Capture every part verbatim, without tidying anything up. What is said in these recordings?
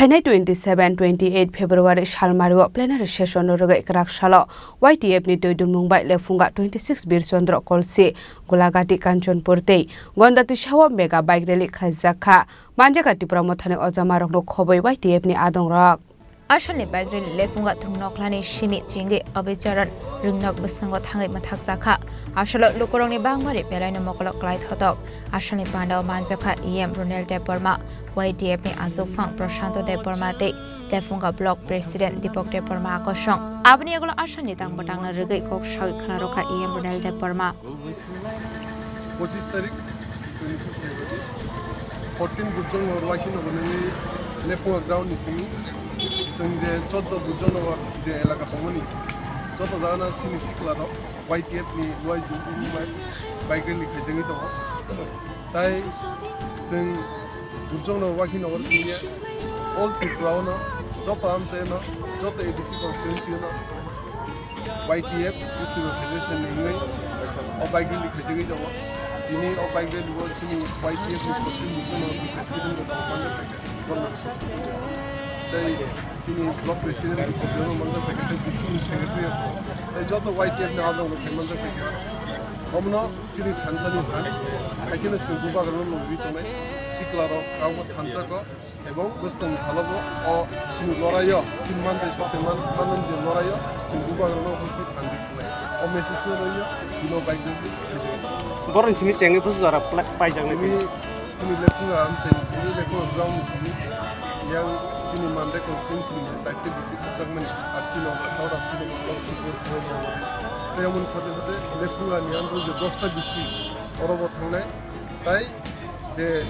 Phainai twenty seven twenty eight February salmario plenary session no rwgwi kwrak salo Y T F ni twi dunmung bai lephunga twenty six Bir Chandra Kolsi, Golagati Kanchanpur tei Gonda tisao mega bike rally khlaijak kha. Manjakha Tipra Mothani ojamarokno khobwi Y T F ni adongrok. Asalni bike rally lephunga thwng nokhlani simi chingwi Abhicharan ringnok bwskango thangwi mwthakjakha. Asalo lukurokni bangmari belaino mokolok klai thotok. Asalni pandao manjakha E M Ronel Debbarma, Y T F ni achukphang Prashanto Debbarma tei lephunga block president Deepak Debbarma akosong. Aboni yagulo asalni tangbo tangna rwgwi kok sawi khwna rwkha E M Ronel Debbarma. Pochis tarik, twenty fifth February, fourteen Bujong Nagar, Waikhi Nagar nini Lephunga ground ni simi, chwng je choddo Bujong Nagar je elaka tongmani, joto jagana chini sikla rok Y T F ni luaijwng bai bike rally khaijagwi tongo. Tai chwng Bujong Nagar, Waikhi Nagar simi all Tripura o no, joto amchai no, joto A D C constituency o no, Y T F, Youth Federation ni wngwi o bike rally khaijagwi tongo. Tini o bike rally o chini Y T F ni fourteen Bujong Nagar ni president rok manjak phaikha, borok tei chini block president rok manjak phaikha, tei D C ni secretary rok, tei joto Y T F ni adong rok manjak phaikha. Omono chini thansa ni phan, haikhe no chwng bubagra no lobwi tongnai, sikla rok abo thansa ko. Ebong bwskang salobo o chini loraio, chini mantai sote man, manun je loraio, chini bubagrano hwnwi thangwi thangnai. O message no rwio, bino bike rok khaijak. Borokni simi chengwi busu jora pla-, paijaknai. Chini, chini Lephunga amchaini simi, Lephunga ground ni simi, yang chini Mandai constituency ni je chaitri bisi khokjakmani, R C no, South R C no, Lordkipur, Koyamoni. Tei aboni sate sate Lephunga ni andro je dosta bisi orobo thangnai. Tai je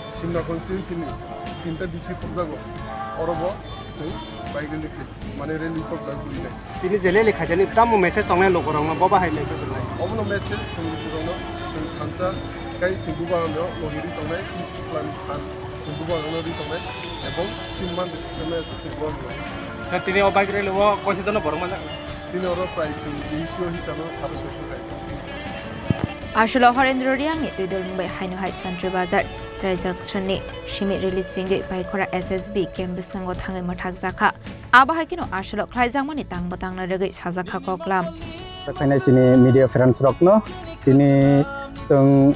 Simna constituency ni tinta D C khokjago, orobo chwng bike rally khai, mane rally khokjak burinai. Tini je rally khaijani tamo message tongnai lukurokno, bo bahai message rwnai? Obono message chwng lukurokno, chwng thansa kai chwng bubagrano lohiri tongnai, chwng siklani phan chwng bubagrano ri tongnai, ebong chwng manti soknai message chwng bubagrano. Sir, tini o bike rally o koisodono borok manjak? Chini oro prai chwng duiso hisano saro soiso khai. Asolo Horendra Riangni twi dol wngbai haino hai Santri Bazar, Chai Junction ni simi release singwi Baikhora S S B camp bwskango thangwi mwthakjakha. Abo hai kheno asolo khlaijakmani tangbo tangna rwgwi sajakha koklam. Phainai chini media friends rokno tini chwng,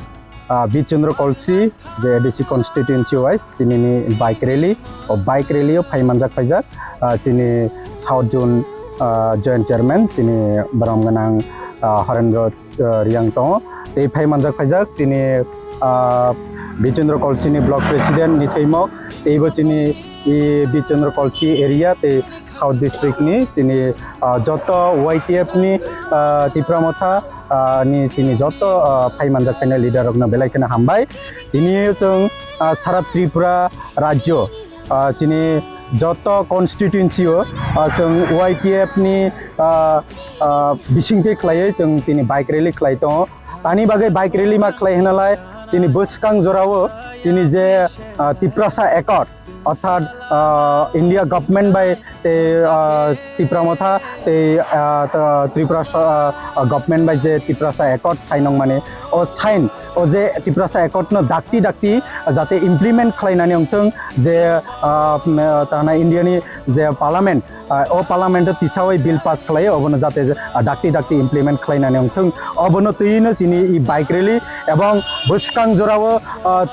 ah, Bichandra Kolsi je A D C constituency wise tinini bike rally, o bike rally o phai manjak phaijak, ah, chini South Zone, ah, Joint Chairman chini borom gwnang, ah, Horendra, ah, Riang tongo. Tei phai manjak phaijak chini, ah, Bichandra Kolsini Block President ni thwimok, teibo chini, i, Bichandra Kolsi area tei South District ni chini, ah, joto Y T F ni, ah, Tipra Motha, ah, ni chini joto, ah, phai manjak phainai leader rokno belai kheno hambai. Tini chwng, ah, sara Tripura rajyo, ah, chini joto constituency o, ah, chwng Y T F ni, ah, ah, bisingtwi khlaiwi chwng tini bike rally khlai tongo. Tani bagwi bike rally ma khlai hwnalai chini bwskang jorao chini je, ah, Tiprasa Accord, orthat, ah, India government bai tei, ah, Tipra Motha tei, ah, ta-, Tripura sa-, ah, government bai je Tiprasa Accord sign wngmani, o sign, o je Tiprasa Accord no dakti dakti jate implement khlainani wngthwng je, ah, tana India ni je parliament, ah, o parliament o tisawi bill pass khlaio, obono jate, ah, dakti dakti implement khlainani wngthwng, obono twino chini i bike rally ebong bwskang jorao, ah,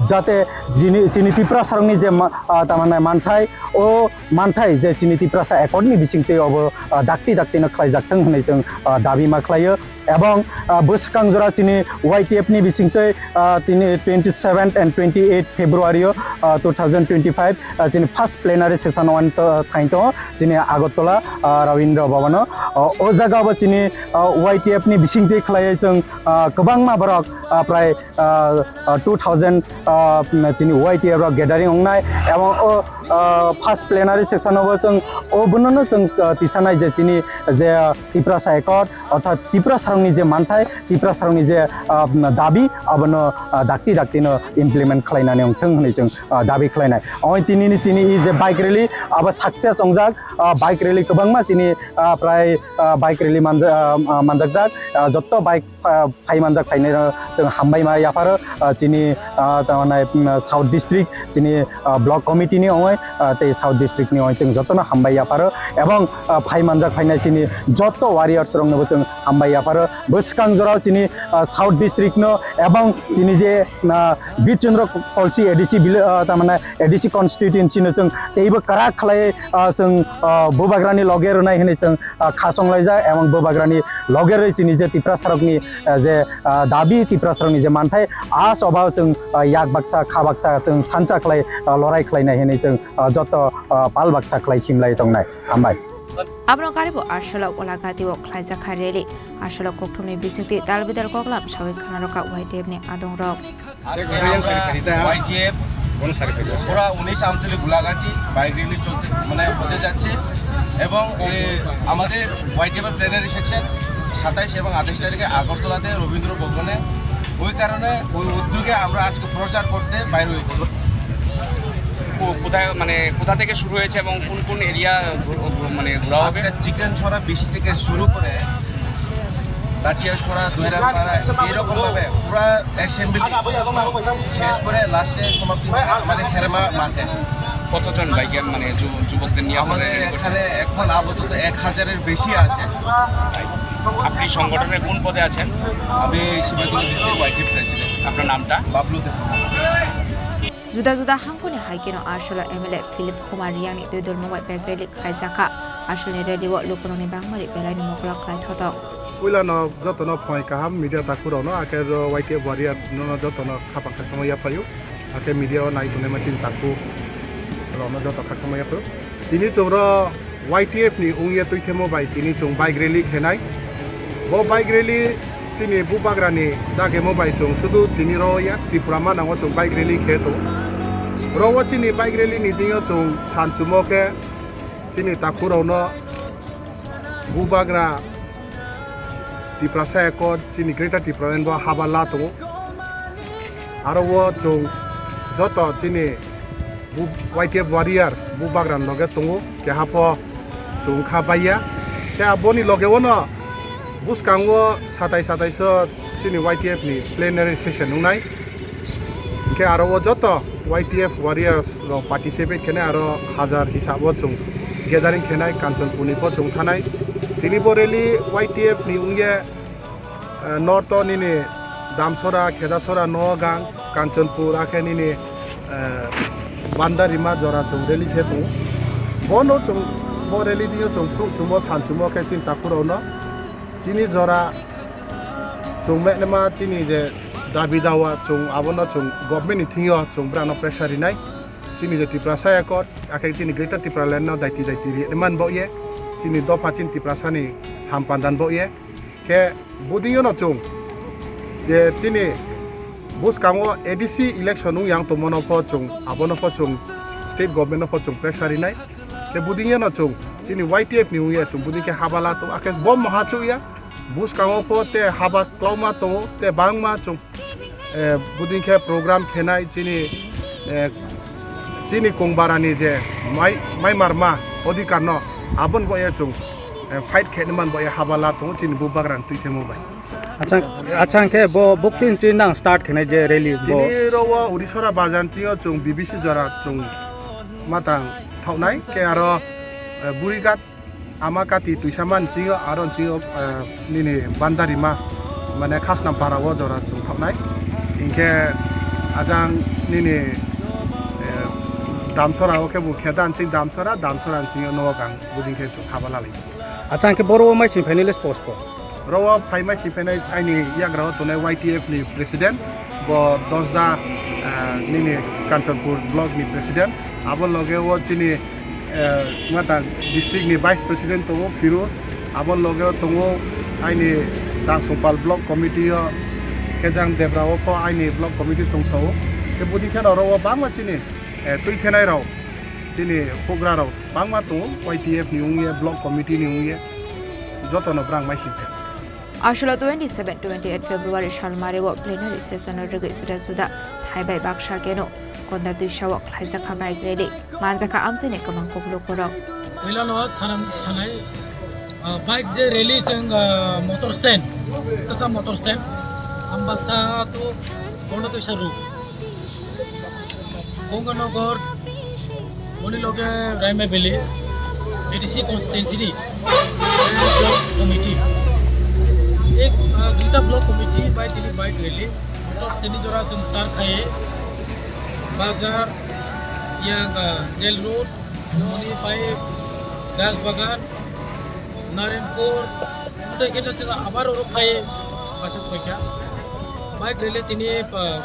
jate chini, chini Tiprasa rokni je ma-, ah, tamani manthai, o manthai je chini Tiprasa Accord ni bisingtwi obo, ah, dakti dakti no khlaijak thwng hwnwi chwng, ah, dabi ma khlaio. Ebong, ah, bwskang jora chini Y T F ni bisingtwi, ah, tini twenty seventh and twenty eighth February o, ah, two thousand twenty five, ah, chini first plenary session o ani to-, thain tongo chini Agartala, ah, Rabindra Bhavan o. O, o jaga bo chini, ah, Y T F ni bisingtwi khlaiwi chwng, ah, kwbangma borok, ah, prai, ah, ah, two thousand, ah, chini Y T F rok gathering wngnai, ebong o, ah, first plenary session o bo chwng o bono no chwng, ah, tisanai je chini je, ah, Tiprasa Accord, orthat Tiprasa ni je manthai, Tiprasarokni je, ah, dabi, abono, ah, dakti daktino implement khlainani wngthung hwnwi chwng, ah, dabi khlainai. Omo tinini chini i je bike rally, abo success wngjak, ah, bike rally kwbangma chini, ah, prai, ah, bike rally manja-, ah, ah, manjakjak, ah, jotto bike, ah, phai manjak phainairok chwng hambai ma yapharo, ah, chini, ah, tamani, mm, South District, chini, ah, Block Committee ni ongoi, ah, tei South District ni ongoi chwng jotono hambai yapharo, ebong, ah, phai manjak phainai chini joto warriors roknobo chwng hambai yapharo. Bwskang jorao chini, ah, South District no ebong chini je, ah, Bir Chandra Kolsi A D C village, ah, tamani A D C constituency no chwng teibo kwrak khlai, ah, chwng, ah, Bubagrani loge rwnai hwnwi chwng, ah, khasong laijak, ebong Bubagrani loge rwi chini je Tiprasarokni, ah, je, ah, dabi, Tiprasarokni je manthai, a choba chwng, ah, yak baksa, kha baksa chwng thansa khlai, ah, lorai khlainai hwnwi chwng, ah, joto, ah, pal baksa khlai himlai tongnai. Hambai. Abono garibo Arsalo Golagati o khlaijak kha rally. Arsalo kokthumni bisingtwi tal bidal koklam sawi khna rwkha Y T F ni adongrok. আজকে আমরা ওয়াইটিএফ পুরা উনিশ আমতলী Golaghati bike rally চলতে মানে হতে যাচ্ছে এবং এ, আমাদের ওয়াইটিএফ এর প্লেনারি সেকশন সাতাইশ এবং আঠাশ তারিখে আগরতলাতে রবীন্দ্র ভবনে। ওই কারণে ওই উদ্যোগে আমরা আজকে প্রচার করতে বাইর হয়েছি। কো-, কোথায় মানে কোথা থেকে শুরু হয়েছে এবং কোন কোন এরিয়া মানে ঘোরা হবে? আজকে চিকেন ছড়া বিসি থেকে শুরু করে কাটিয়াছড়া, দৈরামপাড়া, এইরকম ভাবে পুরা অ্যাসেম্বলি শেষ করে লাস্টে সমাপ্তি হবে আমাদের হেরমা মাঠে। কতজন বাইকার মানে যুব-, যুবকদের নিয়ে আপনারা আমাদের র্যালি করছেন? এখানে এখন আপাতত এক হাজারের বেশি আছে। আপনি সংগঠনের কোন পদে আছেন? আমি শিবাজী ডিস্ট্রিক্ট ওয়াইটিএফ প্রেসিডেন্ট। আপনার নামটা? বাবলু দেব। Juda juda hangkoni hai kheno Arsalo M L A Philip Kumar Riyangni twi dulmung bai bike rally khlaijakha. Arsalni rally o lukurokni bangmari belaino mokol khlai thothok. Puilano jotono phai kaham media takhurokno, akhe ro Y T F warrior no jotono khapang khakchangma yaphaio, akhe media o nai tongnai ma chini takhu rokno joto khakchangma yaphaio. Tini chwng ro Y T F ni wngya twi themo bai tini chwng bike rally khenai. Bo bike rally chini Bubagrani dagemo bai chwng sudu tini ro ya Tripura manango chwng bike rally khe tongo. Ro o chini bike rally ni twi o chwng sanchumo khe chini takhurokno Bubagra Tiprasa Accord chini Greater Tipraland bo haba la tongo. Aro o chwng joto chini bu-, Y T F warrior Bubagra loge tongo, keha pho chwng kha baiya. Tei aboni loge o no bwskango satai satai so chini Y T F ni plenary session wngnai. Hingke aro o joto Y T F warriors rok participate khenai, aro hajar hisabo chwng gathering khenai, Kanchanpur ni bo chwng thanai. Tini bo rally Y T F ni wngya, eh, North o nini Damsora, Khedasora, Noagang, Kanchanpur, akhe nini, eh, Bandarima jora chwng rally khe tongo. Bono chwng, bo rally dino chwng phuru chwngbo sanchumo khe chini takhurokno. Chini jora chwng mehnima chini je dabi dawa chwng abono chwng government ni thingyo chwng brano pressure rinai. Chini je Tiprasa Accord, akhe chini Greater Tipraland no daiti daiti ri man bo ye. Chini dopha chini Tiprasa ni ham pandan bo ye. Khe budingyo no chwng je chini bwskango A D C election wng yang tongmano pho chwng abono pho chwng state government no pho chwng pressure rinai. Khe budingyo no chwng chini Y T F ni wngya chwng buding khe haba la tongo, akhe bo maha chukya. Bwskango pho te haba klauma tongo, te bangma chwng, eh, buding khe program khenai chini, eh, chini kongbarani je mai, mai marma odhikar no aboni bo ye chwng, eh, fight khe man bo ye haba la tongo chini Bubagrani twi themo bai. Acha, acha, hingkhe bo buktin chini nang start khenai je rally bo? Tini ro o Urisora bazar chini o chwng B B C jora chwng matang thawnai, khe aro, eh, Burighat Ama kati twisa man chini o, aro chini o, eh, nini Bandarima, mane Khasnam para o jora chwng thoknai. Hinkhe ajang nini, eh, Damsora o khe bo khe dan chini Damsora, Damsora chini o nogo gang buding khe chwng haba lalai. Acha, hinkhe boro o mai simi phainai le post po? Ro o phai mai simi phainai aini yagra o tongnai Y T F ni president, bo Dosda, eh, nini Kanchanpur block ni president. Abo loge o chini eh, Matang district ni vice president tongo Firoz, abo loge o tongo aini Tangsongpal block committee o Kejang Debra o pho aini block committee tongsa o. Khe budi khe no oro o bangma chini, eh, twi thenai rok, chini hugra rok bangma tongo, Y T F ni wngye, block committee ni wngye, joto no brang mai sing khe. Aswk twenty-seven twenty-eight February salmari o plenary session o rwgwi juda juda thai bai baksa keno konda twisa o khlaijak kha bike rally, manjak kha amchaini kwbang kuklukurok. Puilano sanam sanai, ah, bike je rally chwng, ah, motor stand, kasa motor stand, Ambasa to Konda Twisa road. Gonganagar, boni loge Raima Valley, A D C constituency ni block committee. Ek, ah, duita block committee bai tini bike rally. Motor stand ni jora chwng start khai, bazar, yang, ah, jail road, boni pai das bagan, Narenpur, tei khe no chwng abar oro phai bathang phaikha. Bike rally tini, ah,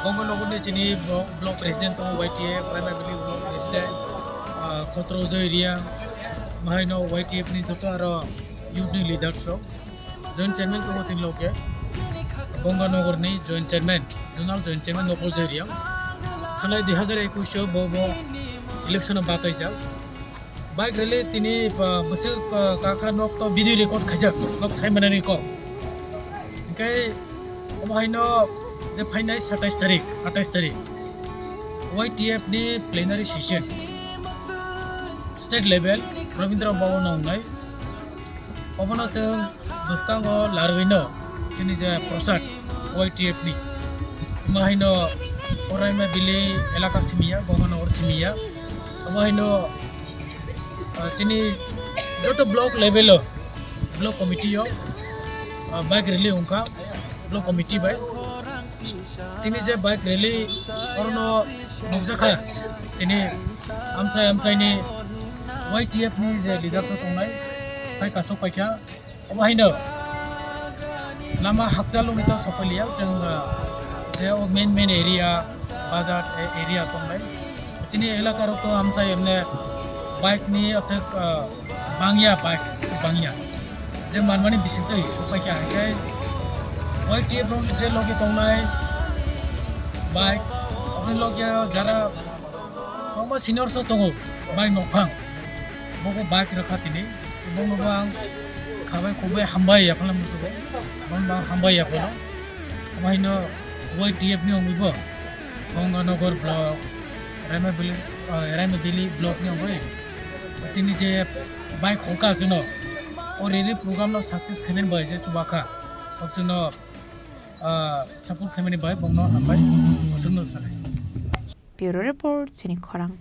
Gonganagar ni chini blo-, block president tongo, Y T F, Raima Valley block president, ah, Khotro Joy Reang, bahaino Y T F ni joto aro youth ni leaders rok joint chairman tongo chini loge, Gonganagar ni joint chairman, zonal joint chairman Nokol Joy Reang. Thanai dui hazar ekwis o bo, bo election o bataijak. Bike rally tini, ah, bwswk, ah, kakha nok to video record khaijak, nok sai manani kok. Hingke omo haino je phainai satais tarik, atais tarik, Y T F ni plenary session, state level, Rabindra Bhavan o wngnai. Obono chwng bwskango larwino chini je prosad Y T F ni, omo haino Raima Valley elaka simiya, Gonganagar simiya, omo haino, ah, chini joto block level o, block committee o, ah, bike rally wngkha block committee bai. Tini je bike rally orono nukjakha chini amchai amchaini Y T F ni je leaders o tongnai, phai kasuk paikha. Omo haino lama hakchal wngwi to sokoliya, chwng, ah, je o main main area, bazar a-, area tongnai. Chini elaka rok to amchai emne bike ni aswk, ah, bangya, bike aswk bangya. Je manmani bising twi sokpaikha, hingke Y T F rok je logi tongnai bike, aboni logi jara Kwbangma senior rok tongo, bai nokphang. Bobo bike rwkha tini. Bono bo ang khabai khukbai hambai yaphano musugo. Bono bo ang hambai yaphano. Omo haino Y T F ni wngwi bo Gonganagar block, Raima Valley, ah, Raima Valley block ni wngwi. Tini je bike hokha chwngno. O rally program no success khainani bai je chubakha. Kok chwngno, ah, support khaimani bai bongno hambai. Kosongno sanai. Bureau Report, Chini Khorang.